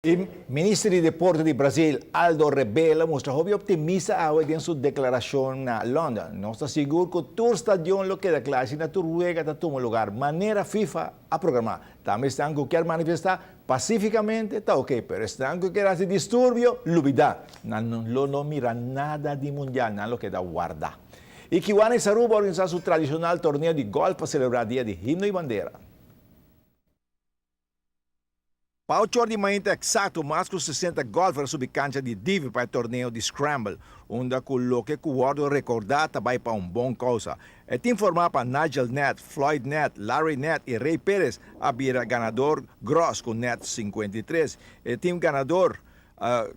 E minister di deporte di Brasil, Aldo Rebelo, a mustra hopi optimista awe den su declaracion na London. Nos ta sigur cu tur stadion lo keda cla asina tur wega ta tuma lugar manera FIFA a programa. Tambe esnan cu kier manifesta pacificamente ta ok, pero esnan cu kier haci disturbio, lubida. Nan lo no mira nada di mundial, nan lo keda warda. Y Kiwanis Aruba a organisa su tradicional torneo di golf pa celebra dia di himno y bandera. Pa ocho or di mainta eksakto, mas ku 60 gòlfer a subi kancha di Divi pa e torneo di Scramble, unda ku loke ku wòrdu rekordá ta bai pa un bon kousa. E tim formá pa Nigel Nett, Floyd Nett, Larry Nett i Ray Perez a bira ganador gròs ku nèt 53. E tim ganador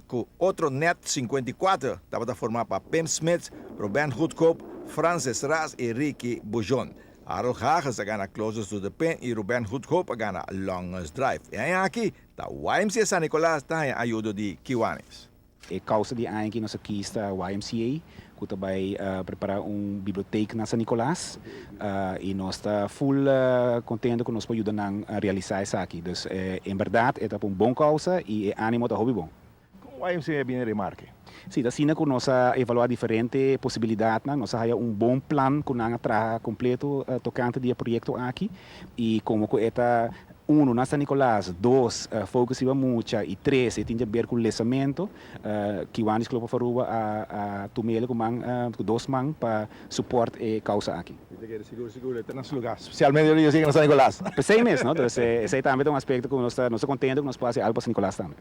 ku otro nèt 54 tabata formá pa Pim Smits, Ruben Goedkoop, Francis Ras i Ricky Bujon. Harold Hagens a gana Closest to the Pin i Ruben Goedkoop a gana Longest Drive. E aña aki ta YMCA San Nicolas ta haña ayudo di Kiwanis. E causa di aña aki nos a kies ta YMCA cu ta bay prepara un biblioteek na San Nicolas y nos ta full contento cu nos por yuda nan realisa esaki. Dus en berdad e ta pa un bon causa y e animo ta hopi bon. Con YMCA a bini remarke? Si, ta asina cu nos a evalua diferente posibilidadnan. Nos a haya un bon plan cu nan a traha completo tocante di e proyecto aki y como cu e ta uno na San Nicolas, dos focus riba mucha y tres e tin di haber cu lesamento, Kiwanis Club of Aruba a tumele cu man, cu dos man pa support e causa aki. Mi ta kere sigur sigur e ta na su lugar, specialmente ora yo sigue na San Nicolas. Pesey mes, no? Entonces esey tambe ta un aspecto cu nos ta contento cu nos por haci algo pa San Nicolas tambe.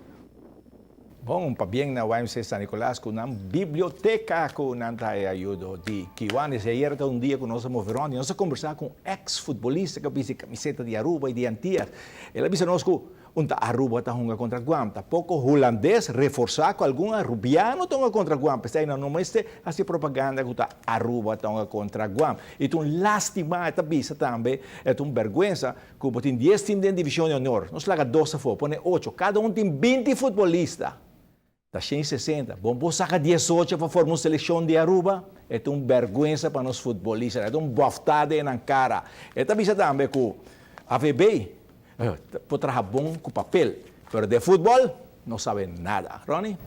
Bon, pabien na YMCA San Nicolas cu nan biblioteca cu nan ta e ayudo di Kiwanis. Y ayer ta un dia cu nos a move rond y nos a conversa cu un ex futbolista cu a bisti camiseta di Aruba y di Antillas. El a bisa nos cu un ta Aruba ta hunga contra Guam, ta poco Hulandes reforsa cu algun Arubiano ta hunga contra Guam. P'esei nan no mester haci propaganda cu ta Aruba ta hunga contra Guam. Y ta un lastima, e ta bisa tambe, e ta un berguensa Ku bo tin dies tim den Divishon di Honor, nos laga dos afó, pone ocho, kada un tin 20 futbolista. Ta 160. Bon por saka 18 pa forma un selekshon di Aruba? E ta un bèrgwensa pa nos futbolistanan, e ta un bòftá den nan kara. E ta bisa tambe ku AVB por traha bon ku papel, pero den futbòl no sabe nada. Ronnie?